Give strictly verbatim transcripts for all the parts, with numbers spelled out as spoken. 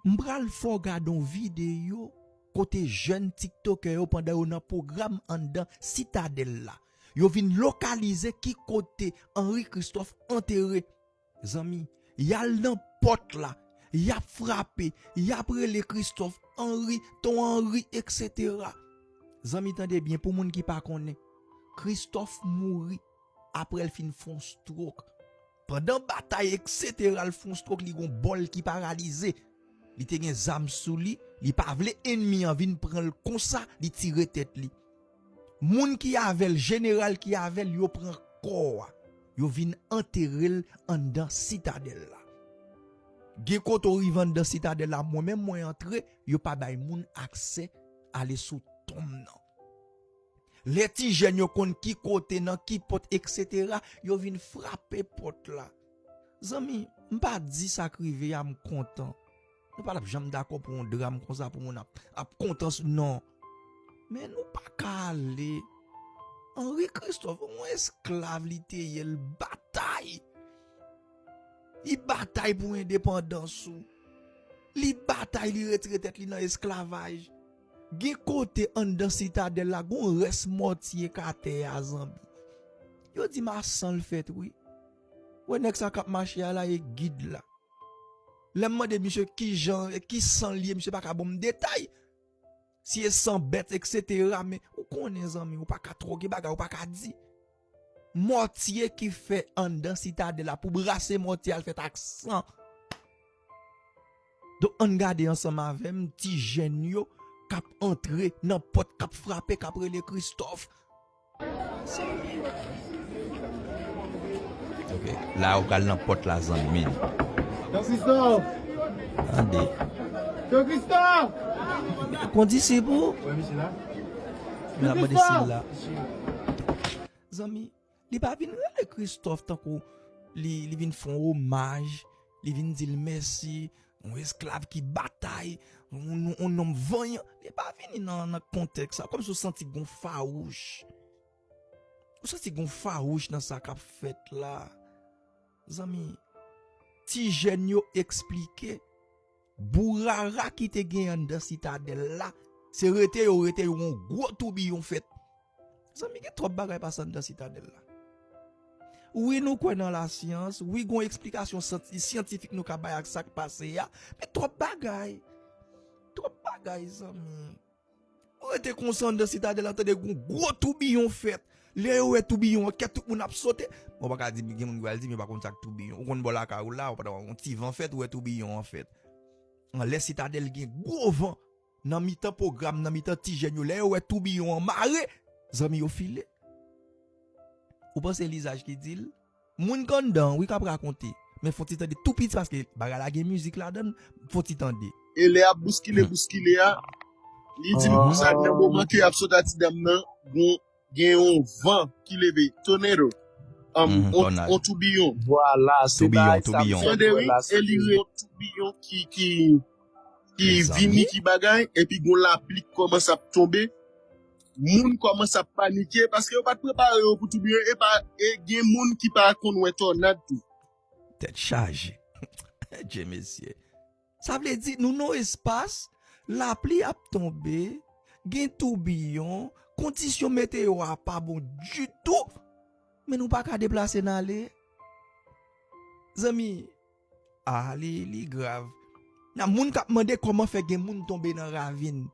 M pral fè w gade yon videyo kote jèn tiktokè yo, pandan yo nan pwogram anndan Sitadèl la, yo vin lokalize ki kote Henri Christophe antere. Zanmi, y al nan pòt la, y ap frape, y ap rele Christophe, Henri, Ton Henri, et cetera. Zanmi, tande byen, pou moun ki pa konnen, Christophe mouri apre l fin fè yon stroke. Pandan batay, et cetera, l fè yon stroke, li gon bò l ki paralize. Li te gen zam sou li, li pa vle ènmi an vin pran l konsa, li tire tèt li. Moun ki avè l, jeneral ki avè l, yo pran kò a. Yo vin antere l anndan Sitadèl la. Gen kote w rive anndan Sitadèl la, mwen menm mwen antre, yo pa bay moun aksè ale sou tonm nan. Lè ti jèn yo konn ki kote, nan ki pòt, et cetera, yo vin frape pòt la. Zanmi, m pa di sa k rive a m kontan. Nou pa t ap janm dakò pou yon dram konsa, pou moun ap, ap kontan sou, non. Men nou pa ka ale. Henri Christophe, yon esklav li te ye, l batay. Li batay pou endepandans ou. Li batay, li retire tèt li nan esklavaj. Gen kote anndan Sitadèl la, gon rès mòtye k atè a, zanmi. Yo di m a san l fèt, wi. Wè nèg sa k ap mache a la, e gid la. Lè m mande misye ki jan, ki san l ye, misye pa ka ban m detay. Si e san bèt, et cetera, men ou konnen, zanmi, ou pa ka twò gen bagay, ou pa ka di. Mòtye ki fè anndan Sitadèl la, pou brase mòtye a, l fèt ak san. Donk, ann gade ansanm avè m, ti jèn yo k ap antre nan pòt, k ap frape, k ap rele Christophe. Ok. La, ou pral nan pòt la, zanmi. Jean Christophe! Tande. Jean Christophe! Kondisip ou? Wè, misye la. Men ap mande si l la. Zanmi, li pa vin rele Christophe tankou li, li vin fè yon omaj, li vin di l mèsi, yon esklav ki batay, yon, yon, yon nonm vanyan. Li pa vini nan, nan kontèks sa. Kòmsi w santi gon fawouch. Ou santi gon fawouch nan sa k ap fèt la. Zanmi, ti jèn yo eksplike bourara ki te gen anndan Sitadèl la, se rete yo rete, yo yon gwo toubiyon fèt. Zanmi, gen twòp bagay pase anndan Sitadèl la. Wi, nou kwè nan lasyans, wi, gon eksplikasyon santi-, syantifik nou ka bay ak sa k pase a, men twòp bagay. Twòp bagay, zanmi. Ou rete konsa anndan Sitadèl la, tande gon gwo toubiyon fèt. Lè yo wè toubiyon an, kè tout moun ap sote. Bon, ou pa ka di, gen moun ki pral di, men yo pa konn sa k toubiyon. Ou konn bò lakay ou la, ou pa ta wè yon ti van fèt, ou wè toubiyon an fèt. Anlè Sitadèl gen gwo van. Nan mitan pwogram, nan mitan ti jèn yo, lè yo wè toubiyon an mare, zanmi yo file. Ou panse lizaj ki di l? Moun k anndan, wi, k ap rakonte. Men fon ti tande tou piti paske bagay la gen mizik ladan l, fon ti tande. E lè y ap bouskile, bouskile a, li di m konsa, nan moman ke y ap sot a ti dam nan, gon, gen yon van ki leve, tornado, um, on, on toubiyon. Vwala, se bagay sa m tande, wi, e li re yon toubiyon ki, ki, ki vini, ki bagay, epi gon lapli k kòmanse ap tonbe. Moun kòmanse ap panike paske yo pa t prepare yo pou toubiyon, e pa, e gen moun ki pa konn wè tònad tou. Tèt chaje. Dye mesye. Sa vle di, nou nan espas, lapli ap tonbe, gen toubiyon, kondisyon meteyo a pa bon ditou, men nou pa ka deplase n ale. Zanmi, a, li, li grav. Nan moun k ap mande kòman fè gen moun tonbe nan ravin.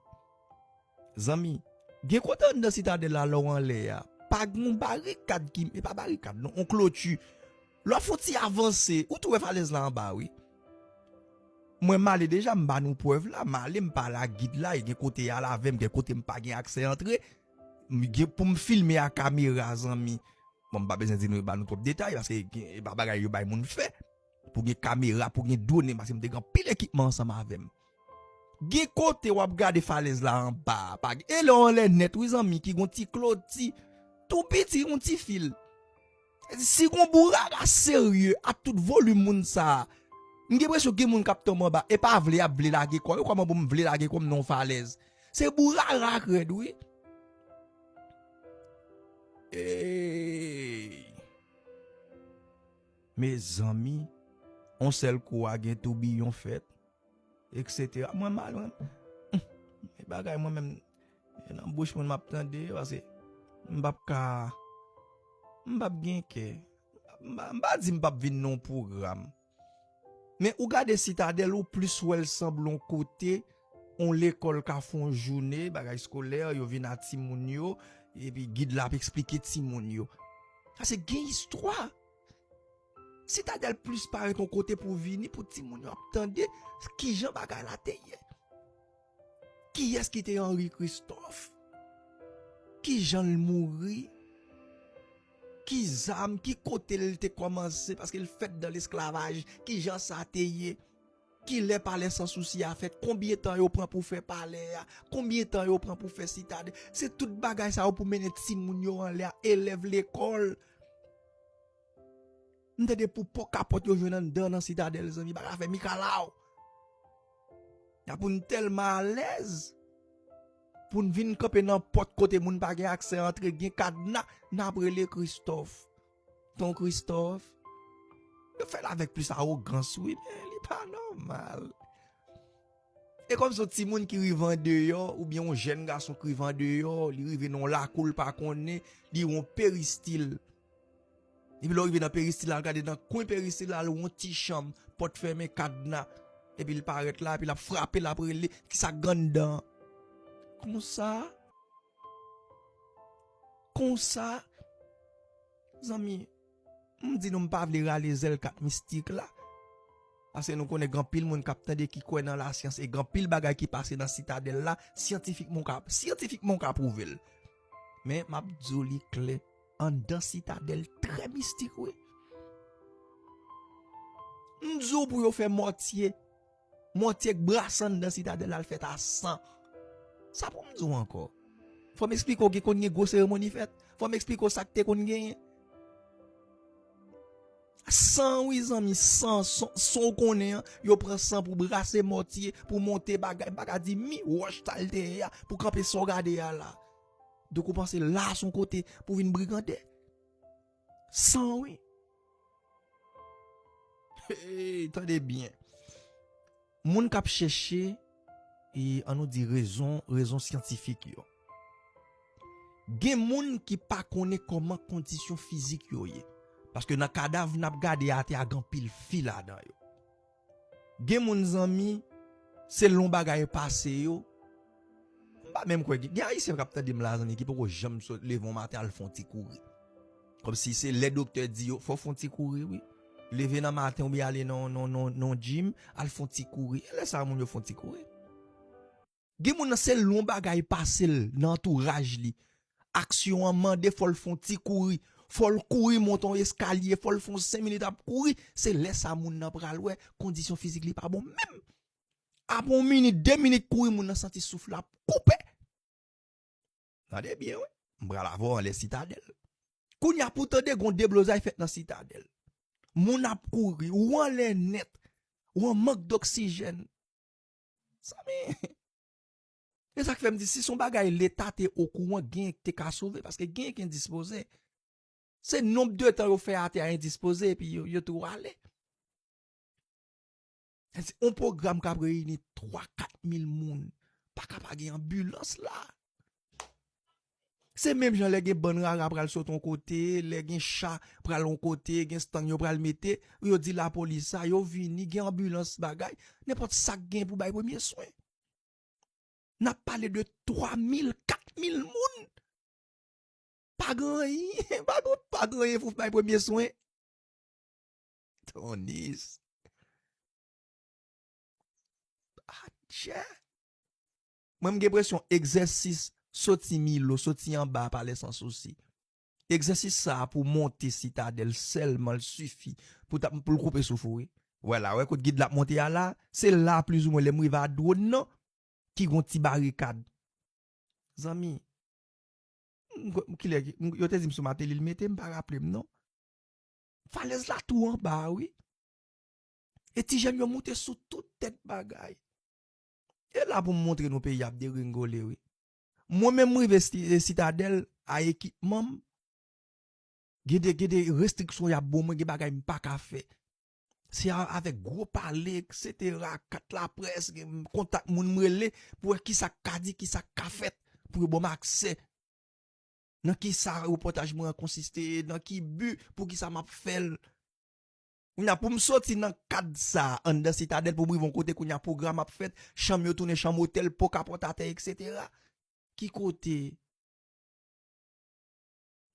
Zanmi, gen kote anndan Sitadèl la, lè w anlè a, pa gen yon barikad ki, e pa barikad, non, yon kloti. Lè w fè yon ti avanse, ou tou wè falèz la anba, wi. Mwen, m ale deja, m ba nou prèv la, m ale, m pale ak gid la, e gen kote y al avè m, gen kote m pa gen aksè antre. M gen pou m filme ak kamera, zanmi. Bon, m pa bezwen di nou, ba nou twòp detay, paske gen, e pa bagay yo bay moun fè. Pou gen kamera, pou gen drone, paske m te gen anpil ekipman ansanm avè m. Gen kote w ap gade falèz la anba a, pa gen, e lè w anlè nèt, wi, zanmi, ki gon ti kloti, tou piti, yon ti fil. Si gon bourara serye ak tout volim moun sa a, m gen enpresyon gen moun k ap tonbe anba, e pa vle y ap vle lage kò yo, kòman pou m vle lage kò m nan yon falèz? Se bourara k rèd, wi. Ey! Mezanmi, yon sèl kou a gen toubiyon fèt. etsetera. Mwen mal, mwen, hmm, e bagay mwen menm, e nan bouch moun m ap tande yo, paske m p ap ka, m p ap gen kè. M pa, m pa di m p ap vin nan yon pwogram. Men ou gade Sitadèl, ou plis wè l sanble yon kote, yon lekòl ka fè yon jounen, bagay eskolè, yo vin a timoun yo, epi gid la ap eksplike timoun yo. Sa se gen istwa. Sitadèl plis parèt yon kote pou vini, pou timoun yo ap tande kijan bagay la te ye. Kiyès ki te Henri Christophe? Kijan l mouri? Ki zam, ki kote l te kòmanse, paske l fèt dan lesklavaj, kijan sa te ye? Kilè Palè San Sousi a fèt? Konbyen tan yo pran pou fè palè a? Konbyen tan yo pran pou fè Sitadèl? Se tout bagay sa yo pou mennen timoun yo anlè a, elèv lekòl. M tande pou po kapòt yo jwenn anndan nan Sitadèl, zanmi, bagay la fè mikalaw. Ya pou n tèlman alèz, pou n vin kanpe nan pòt kote moun pa gen aksè antre, gen kadna, n ap rele Christophe. Ton Christophe. Yo fè l avèk plis awogans, wi, men li pa nòmal. E kòmsi yon timoun ki rive andeyò, oubyen yon jèn gason ki rive andeyò, li rive nan yon lakou l pa konnen, li yon peristil. Epi lè w rive nan peristil la, l gade nan kwen peristil la, l wè yon ti chanm, pòt fèmen, kadna. Epi l parèt la, epi l ap frape, l ap rele, kisa k gen anndan an? Konsa, konsa, zanmi, m di nou m pa vle rale zèl kat mistik la. Paske nou konnen gen anpil moun k ap tande ki kwè nan lasyans e gen anpil bagay ki pase nan Sitadèl la, syantifikman w ka, syantifikman w ka pwouve l. Men, m ap di w li klè, anndan Sitadèl trè mistik, wi. M di w pou yo fè mòtye, mòtye k brase anndan Sitadèl la, l fèt a san. Sa pou m di w ankò? Fò m eksplike w ki konn gen gwo seremoni fèt? Fò m eksplike w sa k te konn genyen? San, wi, zanmi, san, san, san w konnen an, yo pran san pou brase mòtye, pou monte bagay, m pa ka di mi wòch sa l te ye a, pou kanpe sa w gade a la. Donk ou panse la se yon kote pou vin brigande? San, wi. Hey, tande byen. Moun k ap chèche, e, ann nou di rezon, rezon syantifik yo. Gen moun ki pa konnen kòman kondisyon fizik yo ye. Paske nan kadav n ap gade atè a, gen anpil fi ladan yo. Gen moun, zanmi, se lon bagay pase yo. M pa menm kwè gen, gen Ayisyen k ap tande m la, zanmi, ki poko janm sot leve yon maten al fè yon ti kouri. Kòmsi se lè doktè di yo, fò w fè yon ti kouri, wi. Leve nan maten oubyen ale nan, nan, nan, nan gym, al fè yon ti kouri. E lè sa a, moun yo fè yon ti kouri. Gen moun nan, se lon bagay pase l nan antouraj li. Aksyon an mande fò l fè yon ti kouri. Fò l kouri monte yon eskalye, fò l fè yon senk minit ap kouri. Se lè sa a moun nan pral wè kondisyon fizik li pa bon menm. Apre yon minit, de minit kouri, moun nan santi souf la ap koupe. Tande byen, wi. M pral avè w anlè Sitadèl. Kounye a pou tande gon deblozay fèt nan Sitadèl. Moun ap kouri, ou anlè nèt, ou an mank doksijèn. Zanmi, e sa k fè m di, si se yon bagay Leta te okouran, gen ki te ka sove, paske gen ki endispoze. Se nonb de tan yo fè atè a endispoze, epi yo, yo tou ale. Se yon pwogram k ap reyini twa, kat mil moun. Pa ka pa gen anbilans la. Se menm jan lè gen bann rara pral sot yon kote, lè gen cha pral yon kote, gen stang yo pral mete, yo di lapolis sa, yo vini, gen anbilans bagay, nenpòt sa k gen pou bay premye swen. N ap pale de twa mil, kat mil moun. Pa gen anyen, pa gen, pa gen anyen pou bay premye swen. Tonis. Atchè. Mwen, m gen enpresyon egzèsis soti Milo, soti anba Palè San Sousi. Egzèsis sa a pou monte Sitadèl sèlman, l sifi pou ta, pou l koupe souf ou, wi. Wè la, wè kot gid la ap monte a la, se la plizoumwen lè m rive a dwòn nan, ki gon ti barikad. Zanmi, m, m, kilè, m, yo te di m sou Mateli l mete, m pa raple m non. Falèz la tou anba, wi. E ti jèn yo moute sou tout tèt bagay. E la pou m montre nou peyi ap degrengole, wi. Mwen menm m rive Sti-, e, Sitadèl a ekipman m. Gen de, gen de restriksyon y ap ban mwen, gen bagay m pa ka fè. Se a- avèk gwo pale, etsetera, kat laprès, gen kontak moun m rele pou wè kisa k ka di, kisa k ka fèt, pou yo ban m aksè. Nan kisa repòtaj mwen an konsiste, nan ki bi, pou kisa m ap fè l. Kounye a, pou m soti nan kad sa, anndan Sitadèl, pou m rive yon kote, kounye a, pwogram ap fèt, chanm yo tounen chanm otèl, pòk ap pòt atè, etsetera. Ki kote?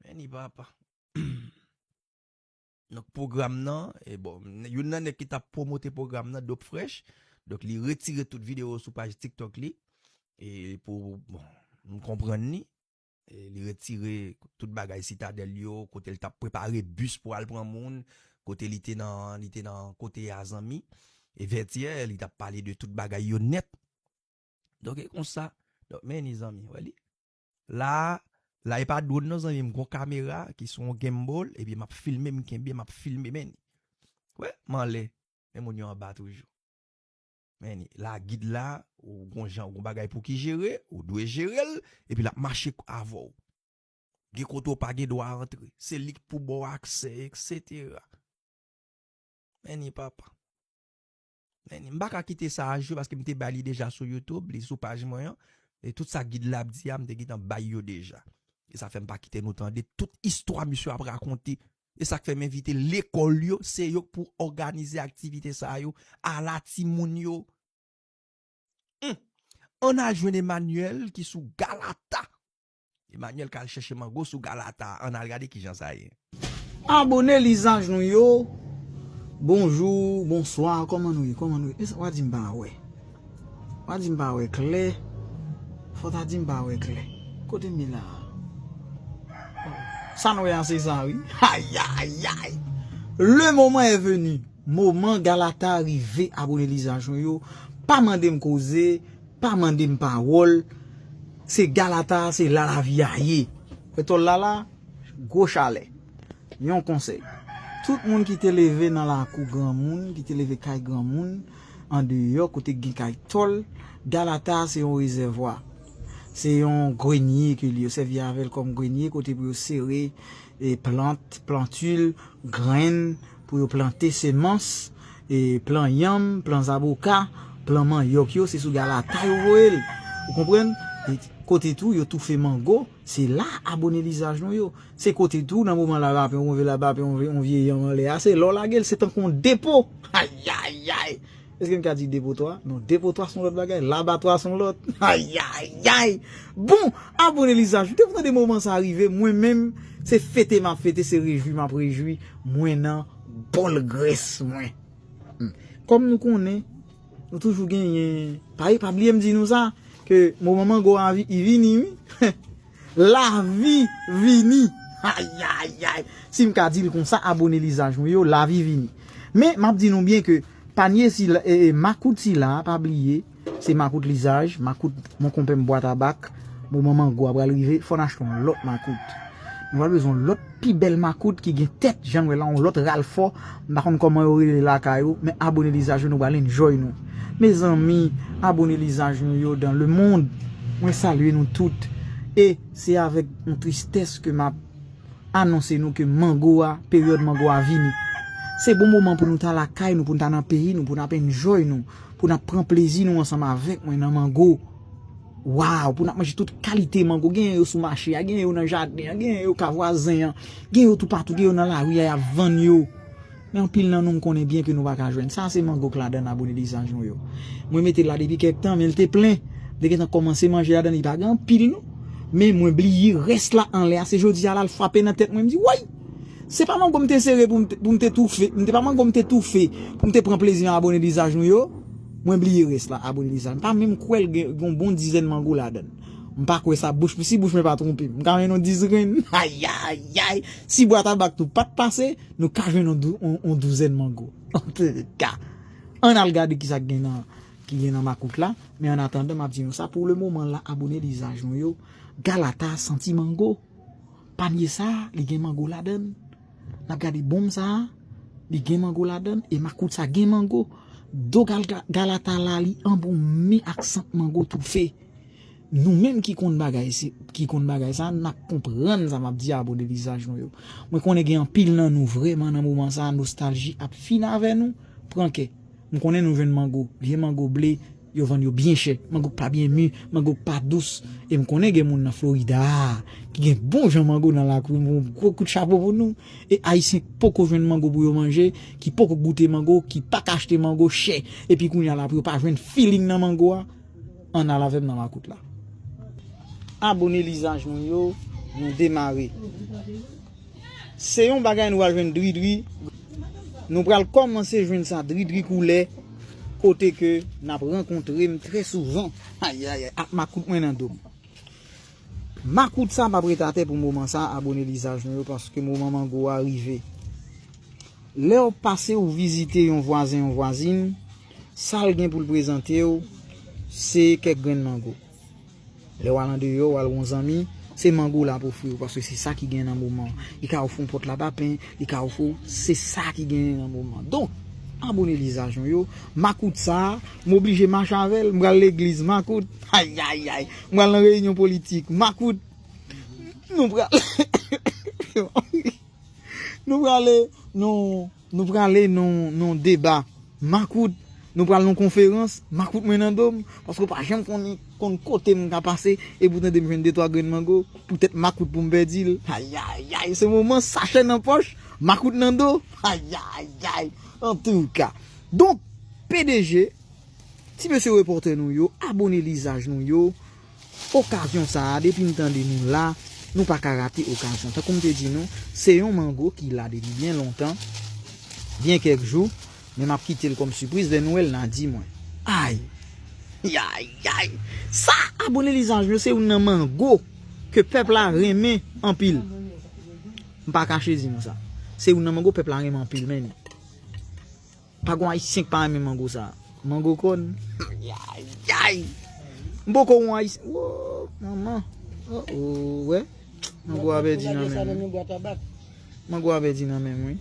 Men ni papa. Donk, pwogram nan, e bon, youn nan nèg ki t ap pwomote pwogram nan, Dope Fresh. Donk, li retire tout videyo sou paj TikTok li. E pou, bon, m konprann li. E li retire tout bagay Sitadèl yo, kote l t ap prepare bis pou al pran moun, kote li te nan, li te nan kote a zanmi. E Vètyè, li t ap pale de tout bagay yo nèt. Donk, e konsa. Donk, men ni zanmi, wè li. La, la e pa drone non zanmi, m gon kamera ki sou yon gimbal, epi m ap filme, m kenbe, m ap filme, men ni. Wè, m anlè, men moun yo anba toujou. Men ni, la gid la, ou gon jan, ou gon bagay pou ki jere, ou dwe jere l, epi l ap mache avè w. Gen kote w pa gen dwa antre. Se li k pou ba w aksè, etsetera. Men ni papa. Men ni, m pa ka kite sa a jwe paske m te bay li deja sou YouTube, li sou paj mwen an. E tout sa gid la ap di a, m te gentan bay yo deja. E sa fè m pa kite nou tande tout istwa misye ap rakonte. E sa k fè m envite lekòl yo, se yo k pou òganize aktivite sa yo, ala timoun yo. Hmm. Ann al jwenn Emmanuel ki sou Galata. Emmanuel k al chèche mango sou Galata. Ann al gade kijan sa ye. Abone lizaj nou yo. Bonjou, bonswa, kòman nou ye? Kòman nou ye? E sa, w a di m pa wè. W a di m pa wè klè. Fò ta di m pa wè klè. Kote m ye la a? Sa nou wè a se sa wi. Ayayay. Le moment est venu. Moman Galata rive abone lizaj nou yo. Pa mande m koze, pa mande m pawòl. Se Galata, se la lavi a ye. Wè tòl la la, gwo chalè. Yon konsèy. Tout moun ki te leve nan lakou granmoun, ki te leve kay granmoun, andeyò kote k gen kay tòl, Galata se yon rezèvwa. Se yon grenye ke li yo sèvi avè l kòm grenye kote pou yo sere e plant, plantil, grenn, pou yo plante semans, e plan yanm, plan zaboka, plan manyòk yo, se sou Galata yo voye l. Ou konprann? E kote tou yo toufe mango, se la abone lizaj nou yo. Se kote tou, nan moman labapen, ou vye labapen, ou vye, ou vye yanm anlè a, se la w lage l, se tankou yon depo. Ayayay! Èske n ka di depotwa? Non, depotwa se yon lòt bagay, labatwa se yon lòt. Ayayay! Bon, abone lizaj. Depi tande moman sa rive, mwen menm, se fete m ap fete, se rejwi m ap rejwi. Mwen nan bòl grès mwen. Hmm. Kòm nou konnen, nou toujou genyen, pa, pa bliye m di nou sa, ke moman mango a vi-, i vini, wi. Lavi vini. Ayayay. Si m ka di l konsa, abone lizaj mwen yo, lavi vini. Men, m ap di nou byen ke panye sila, e, e, makout sila, pa bliye, se makout lizaj, makout mon konpè m bwa tabak, moman mango a pral rive, fò n achte yon lòt makout. Nou pral bezwen yon lòt pi bèl makout ki gen tèt, jan n wè la, yon lòt ralfò, m pa konn kòman yo rele lakay ou, men abone lizaj yo, nou pral enjoy nou. Mezanmi, abone lizaj nou yo dans le monde. Mwen salye nou tout. E se avèk yon tristès ke m ap anonse nou ke mango a, peryòd mango a vini. Se bon moman pou nou ta lakay nou, pou nou ta nan peyi nou, pou n ap enjoy nou, pou n ap pran plezi nou ansanm avèk mwen nan mango. Waw, pou n ap manje tout kalite mango. Genyen yo sou mache a, genyen yo nan jaden an, genyen yo ka vwazen an, genyen yo toupatou, genyen yo nan lari a, y ap vann yo. Men anpil nan nou, m konnen byen ke nou pa ka jwenn. Sa se mango k ladan abone lizaj nou yo. Mwen mete l la depi kèk tan, men l te plen. M te gentan kòmanse manje ladan, li pa gen anpil non. Men mwen bliye rès la anlè a. Se jodi a la l frape nan tèt mwen, m di, woy! Se pa mango m te sere pou m te, pou m te toufe. M te pa mango m te toufe pou m te pran plezi nan abone lizaj nou yo. Mwen bliye rès la, abone lizaj. M pa menm kwè l gen, gen yon bon dizèn mango ladan. M pa kwè sa, bouch, si bouch mwen pa twonpe m. M ka jwenn yon dis grenn. Ayayay! Si bwa tabak tou pa t pase, nou ka jwenn yon dou-, yon, yon douzèn mango. Antouka, ann al gade kisa k gen nan, ki gen nan makout la. Men annatandan, m ap di nou sa, pou le moman la, abone lizaj nou yo, Galata santi mango. Panye sa, li gen mango ladan l. N ap gade bonm sa, li gen mango ladan l, e makout sa gen mango. Do gal-, Galata la, li anbonmen ak sant mango toufe. Nou menm ki konn bagay, se, ki konn bagay sa, n ap konprann sa m ap di, abone lizaj nou yo. Mwen konnen gen anpil nan nou vrèman nan moman sa, nostalji ap fin avè nou. Pran kè. M konnen nou jwenn mango, vye mango ble, yo vann yo byen chè. Mango k pa byen mi, mango k pa dous. E m konnen gen moun nan Florida ki gen bon jan mango nan lakou. Yon gwo kout chapo pou nou. E Ayisyen k poko jwenn mango pou yo manje, ki poko goute mango, ki pa ka achte mango chè. Epi kounye a la pou yo pa jwenn feeling nan mango a, ann al avè m nan makout la. Abone lizaj nou yo, nou demare. Se yon bagay nou pral jwenn dridri. Nou pral kòmanse jwenn sa dridri koulè kote ke n ap rankontre m trè souvan. Ayayay, ak makout mwen nan do m. Makout sa p ap ret atè pou moman sa, abone lizaj nou yo, paske moman mango a rive. Lè w pase ou vizite yon vwazen, yon vwazin, sa l gen pou l prezante w, se kèk grenn mango. Lè w al andeyò, w al wè yon zanmi, se mango l ap ofri w, paske se sa ki gen nan moman. Li ka ofri w yon pòt lapapen, li ka ofri w, se sa ki gen nan moman. Donk, abone lizaj nou yo, makout sa a, m oblije mache avè l, m pral legliz makout, ayayay, m pral nan reyinyon politik makout, nou pral, nou prale, nou, nou prale nan, nan deba makout, nou pral nan konferans, makout mwen nan do m, paske w pa janm konn, konn kote m ka pase, epi w tande m jwenn de twa grenn mango, poutèt makout pou m pèdi l. Ayayay, se moman sachè nan pòch, makout nan do, ayayay, antouka. Donk, P D G, ti mesye repòtè nou yo, abone lizaj nou yo, okazyon sa a, depi n tande nou la, nou pa ka rate okazyon. Tankou m te di nou, se yon mango ki la depi byen lontan, byen kèk jou, men m ap kite l kòm sipriz, lè nou wè l, n a di mwen. Ay! Yay, yay! Sa, abone lizaj nou yo, se youn nan mango ke pèp la renmen anpil. M pa kache di nou sa. Se youn nan mango pèp la renmen anpil, men. Pa gon Ayisyen k pa renmen mango sa. Mango kòn. Yay, yay. M poko wè yon Ayisyen. Wo, manman. Oh, oh, wè. Mango a pèdi nan men m. Mango a pèdi nan men m, wi.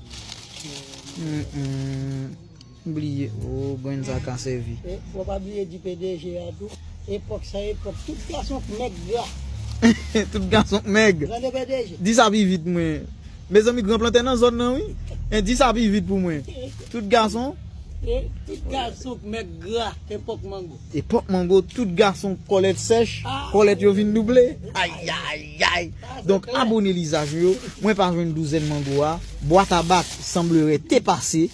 Mm, mm. M bliye. Oh, grenn sa ka sèvi. E, fò pa bliye di P D G a tou. Epòk sa, epòk tout gason k mèg gra. Tout gason k mèg. Tande P D G. Di sa pi vit, mwen. Mezanmi, gran plantè nan zòn nan, wi. En, di sa pi vit pou mwen. Tout gason. E tout gason k mèg gra, epòk mango. Epòk mango, tout gason kòlèt sèch, kòlèt yo vin double. Ayayay. Donk, abone lizaj nou yo. Mwen pa jwenn douzèn mango a. Bwa tabak sanblere te pase.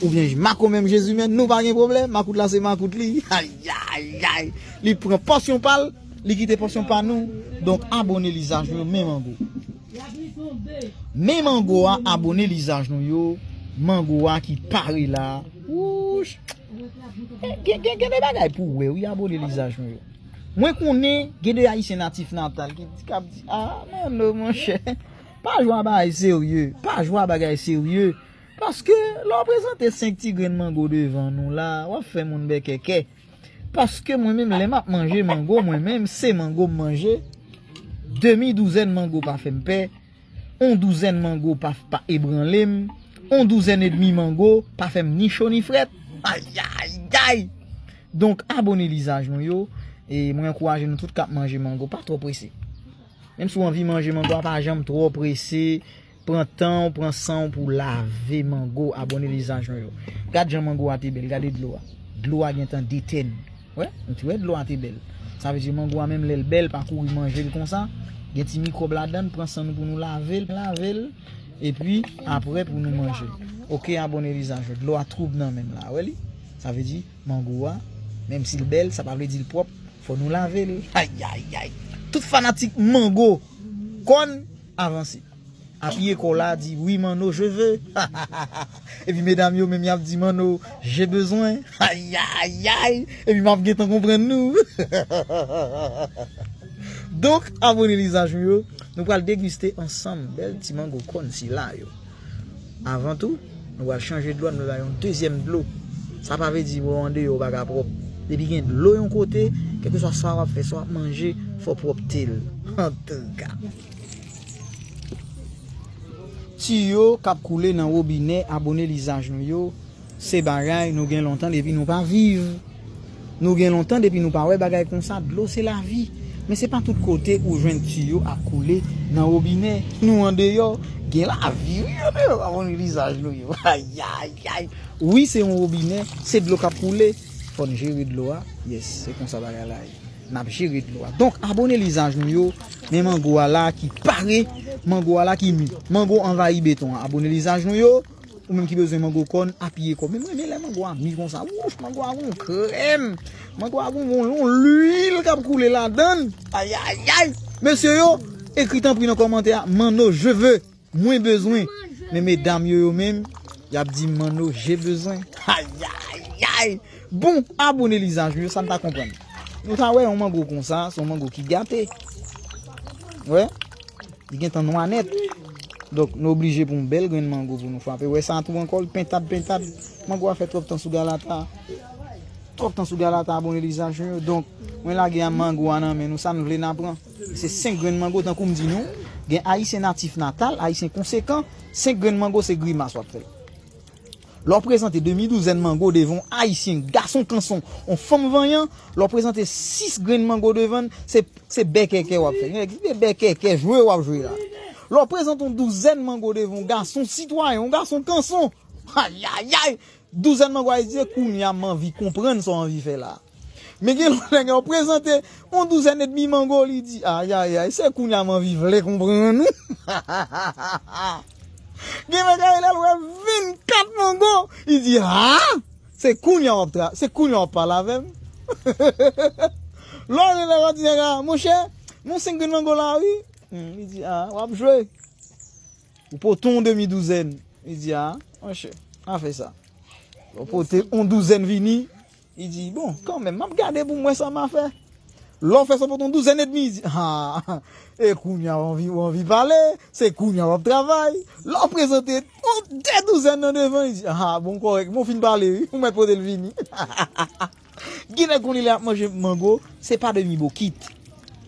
Oubyen makomè m Jezi, men nou pa gen pwoblèm. Makout la se makout li. Ayayay. Li pran pòsyon pa l, li kite pòsyon pa nou. Donk, abone lizaj nou yo, men mango. Men mango a, abone lizaj nou yo. Mango a ki pare la. Wouch. Gen, gen, gen de bagay pou wè, wi, abone lizaj nou yo. Mwen konnen gen de Ayisyen natif natal ki di, k ap di, ah, Manno, monchè. Pa jwe a bagay serye. Pa jwe a bagay serye. Paske, lè w prezante senk ti grenn mango devan nou la, w ap fè moun bèkèkè. Paske mwen menm, lè m ap manje mango, mwen menm, se mango m manje. Demi douzèn mango pa fè m pè. On douzèn mango pa, pa ebranle m. On douzèn edmi mango pa fè m ni cho ni frèt. Ayayay! Donk, abone lizaj nou yo. E mwen ankouraje nou tout k ap manje mango, pa twò prese. Menm si w anvi manje mango a, pa janm twò prese. Pran tan w, pran san w pou w lave mango, abone lizaj nou yo. Gad jan mango a te bèl, gade dlo a. Dlo a gentan detèn. Wè, nou te wè dlo a te bèl. Sa vle di mango a menm lè l bèl, pa kouri manje l konsa. Gen ti mikwòb ladan l, pran san nou pou nou lave l, lave l. Epi, apre pou nou manje l. Oke, abone lizaj yo. Dlo a twoub nan men m la, wè li? Sa vle di, mango a, menm si l bèl, sa pa vle di l pwòp. Fò nou lave l. Ayayay. Tout fanatik mango, kòn, avanse. Apiye kò w la, di, wi, Manno, je veux. Epi medam yo menm, y ap di, Manno, j'ai besoin. Ayayay. Epi m ap gentan konprann nou. Donk, abone lizaj nou yo. Nou pral degiste ansanm bèl ti mango kòn sila yo. Avan tou, nou pral chanje dlo a, nou pral bay yon dezyèm dlo. Sa pa vle di, bon, andeyò, ou pa ka pwòp. Depi gen dlo yon kote, kèlkeswa sa w ap fè, sa w ap manje, fò w pwòpte l. Antouka. Tiyo k ap koule nan wobinè, abone lizaj nou yo, se bagay nou gen lontan depi nou pa viv. Nou gen lontan depi nou pa wè bagay konsa. Dlo se lavi. Men se pa tout kote ou jwenn tiyo ap koule nan wobinè. Nou andeyò, gen lavi wi andeyò, pa konn lizaj nou yo. Ayayay. Wi, se yon wobinè, se dlo k ap koule. Fò n jere dlo a. Yes, se konsa bagay la ye. N ap jere dlo a. Donk, abone lizaj nou yo. Men mango a la ki pare, mango a la ki mi. Mango anvayi beton an. Abone lizaj nou yo. Ou menm ki bezwen mango kòn, apiye kò. Men mwen renmen lè mango a mi konsa. Wouch, mango a gon krèm. Mango a gon, gon, gon lwil k ap koule ladan l. Ayayay. Mesye yo, ekri tanpri nan kòmantè a, Manno, je veux. Mwen bezwen. Men medam yo, yo menm, y ap di, Manno, je bezwen. Ayayay. Bon, abone lizaj nou yo, sa n ta konprann. Nou ta wè yon mango konsa, se yon mango ki gate. Wè. Li gentan nwa nèt. Donk, nou oblije pou yon bèl grenn mango pou nou frape. Wè sa tou ankò, l pentad, pentad. Mango a fè twòp tan sou galata. Twòp tan sou galata, abone lizaj nou yo. Donk, mwen lage a mango a nan men nou, sa n vle n a pran. Se senk grenn mango, tankou m di nou, gen Ayisyen natif natal, Ayisyen konsekan, senk grenn mango se grimas w ap fè. Lè w prezante demi douzèn mango devan yon Ayisyen, gason kanson, yon fanm vanyan, lè w prezante sis grenn mango devan l, se, se bèkèkè w ap fè. Nèg, se bèkèkè, jwe w ap jwe la. Lè w prezante yon douzèn mango devan yon gason sitwayen, yon gason kanson, ayayay, douzèn mango a, li di, kounye a m anvi konprann sa w anvi fè la. Men gen lòt nèg yo prezante yon douzèn edmi mango, li di, ayayay, se kounye a m anvi vle konprann ou. Gen nèg yo lè l wè vennkat mango, li di, ha? Se kounye a w ap tra, se kounye a w ap pale avè m. Lè w rele w ap di nèg la, monchè, m yon senk grenn mango la wi. Hmm, li di, a, w ap jwe. Ou pote yon demi douzèn. Li di, a, monchè, n a fè sa. Ou pote yon douzèn vini. Li di, bon, kanmenm, m ap gade pou m wè sa m a fè. Lè w fè sa, w pote yon douzèn edmi, li di, a, e kounye a w anvi, w anvi pale, se kounye a w ap travay. Lè w prezante yon de douzèn nan devan, li di, a, bon, kòrèk, bon, w fin pale, wi, ou mèt pote l vini. Gen nèg konnen lè y ap manje mango, se pa demi bokit.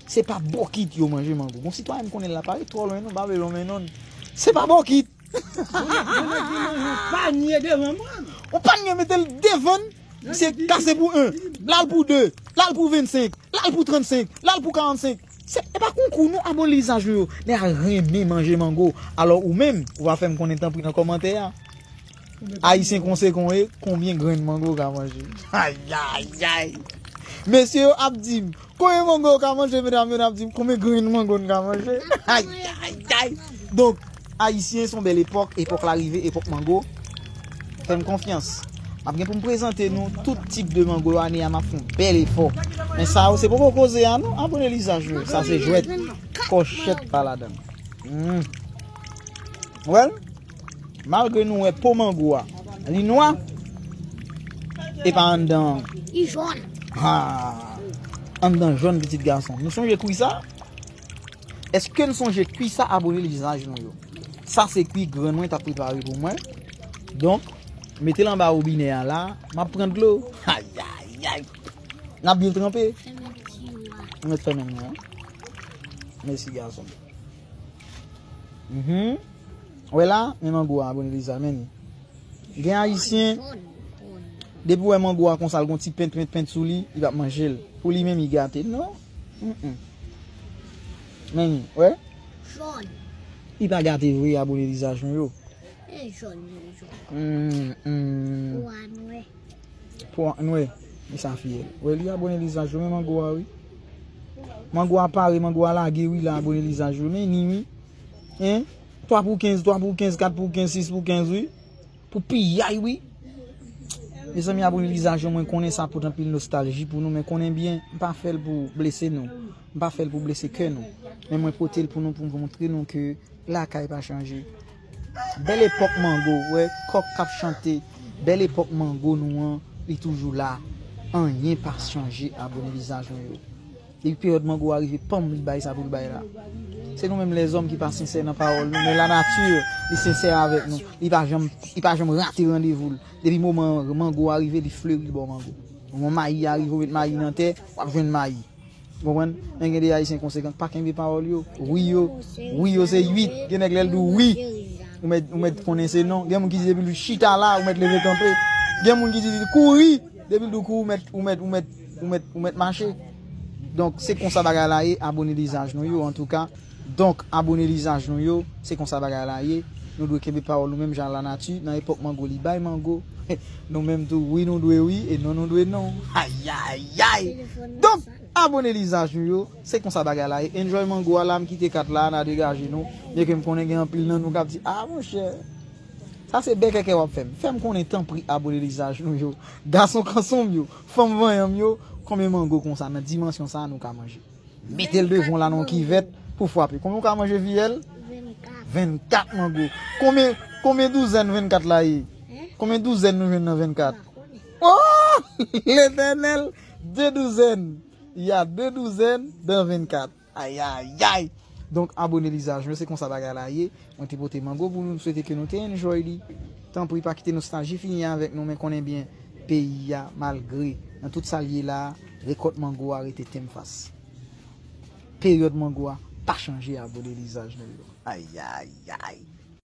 Se pa bokit yo manje mango. Gon sitwayen m konnen la pa ret twò lwen non, pa vle lonmen non. Se pa bokit. Yon panye devan mwen. Yon panye mete l devan l. Se kase pou en, l al pou de, l al pou vennsenk, l al pou trannsenk, l al pou karannsenk. Se, e pa konkou non, abone lizaj nou yo. Nèg a renmen manje mango. Alò ou menm, ou va fè m konnen tanpri nan kòmantè a. Ayisyen konsekan w ye, konbyen grenn mango w ka manje? Ayayay. Mesye yo ap di m, konbyen mango w ka manje, medam yo ap di m, konbyen grenn mango n ka manje? Ayayay. Donk, Ayisyen, se yon bèl epòk, epòk la rive, epòk mango. Fè m konfyans. M ap gen pou m prezante nou tout tip de mango yo ane a, m ap fè yon bèl efò. Men sa yo, se poko koze a non, abone lizaj nou yo. Sa se jwèt, kòchèt pa ladan l. Hmm. Well, malgre nou wè po mango a, li nwa, e pa anndan an. Li jòn. Ha! Anndan jòn, pitit gason. Nou sonje kwi sa? Èske n sonje kwi sa, abone lizaj nou yo? Sa se kwi grann mwen t ap prepare pou mwen. Donk, mete l anba wobinè a la, m ap pran dlo. Ayayay! N ap byen tranpe. Fèmen tiyo a. Ou mèt fèmen l, wi. Mèsi, gason. Mhm. Wè la, men mango a, abone lizaj, men li. Gen Ayisyen, depi w wè mango a konsa, l gon ti pent, pent, pent sou li, li p ap manje l. Pou li menm, li gate. Non. Mm-mm. Men, wè? Jòn. Li pa gate vre, abone lizaj nou yo. E jòn, jòn, jòn. Mm, mm. Po a nwè. Po a nwè. Men sa fiyèl. Wè, li abone lizaj yo, men mango a, wi. Mango a pare, mango a lage, wi, la abone lizaj yo. Men ni, wi. Hein? Twa pou kenz, twa pou kenz, kat pou kenz, sis pou kenz, wi. Pou piyay, wi. Mezanmi, abone lizaj yo, mwen konnen sa pote anpil nostalji pou nou, men konnen byen, m pa fè l pou blese nou. M pa fè l pou blese kè nou. Men mwen pote l pou nou, pou m montre nou ke lakay pa chanje. Bèl epòk mango, wè, kòk k ap chante. Bèl epòk mango nou an, li toujou la. Anyen pa chanje, abone lizaj nou yo. Depi peryòd mango a rive, panm li bay sa pou l bay la. Se nou menm lèzòm ki pa sensè nan pawòl nou, men lanati, li sensè avèk nou. Li pa janm, li pa janm rate randevou l. Depi moman mango a rive, li fleri bò mango. Moman mayi a rive, ou met mayi nan tè, w ap jwenn mayi. Ou konprann? Men gen de Ayisyen konsekan k pa kenbe pawòl yo. Wi yo, wi yo se uit. Gen nèg lè l di w wi. Ou mèt, ou mèt konnen se non. Gen moun ki di depi l chita la, ou mèt leve kanpe. Gen moun ki di kouri. Depi l di w kouri, ou mèt, ou mèt, ou mèt, ou mèt, ou mèt mache. Donk, se konsa bagay la ye, abone lizaj nou yo, antouka. Donk, abone lizaj nou yo, se konsa bagay la ye. Nou dwe kenbe pawòl nou menm jan lanati, nan epòk mango li bay mango. Nou menm tou, wi nou dwe wi, e non nou dwe non. Ayayay! Donk, abone lizaj nou yo, se konsa bagay la ye. Enjoy mango a la, m kite kat la, n a degaje nou. Byenke m konnen gen anpil nan nou k ap di, a monchè, sa se bèkèkè w ap fè m. Fè m konnen tanpri abone lizaj nou yo. Gason kanson m yo, fanm vanyan m yo, konbyen mango konsa nan dimansyon sa a nou ka manje? Mete l devan w la nan yon kivèt pou frape. Konbyen w ka manje, Viyèl? Vennkat. Vennkat mango. Konbyen, konbyen douzèn vennkat la ye? Konbyen douzèn nou jwenn nan vennkat? Oh! Letènèl! De douzèn. Y a de douzèn dan vennkat. Ayayay! Donk, abone lizaj nou, se konsa bagay la ye. Mwen te pote mango pou nou, m swete ke nou te enjoy li. Tanpri, pa kite nostalji fini avèk nou, men konnen byen, peyi a, malgre nan tout sa l ye la, rekòt mango a rete tenm fas. Peryòd mango a pa chanje, abone lizaj nou yo. Ayayay!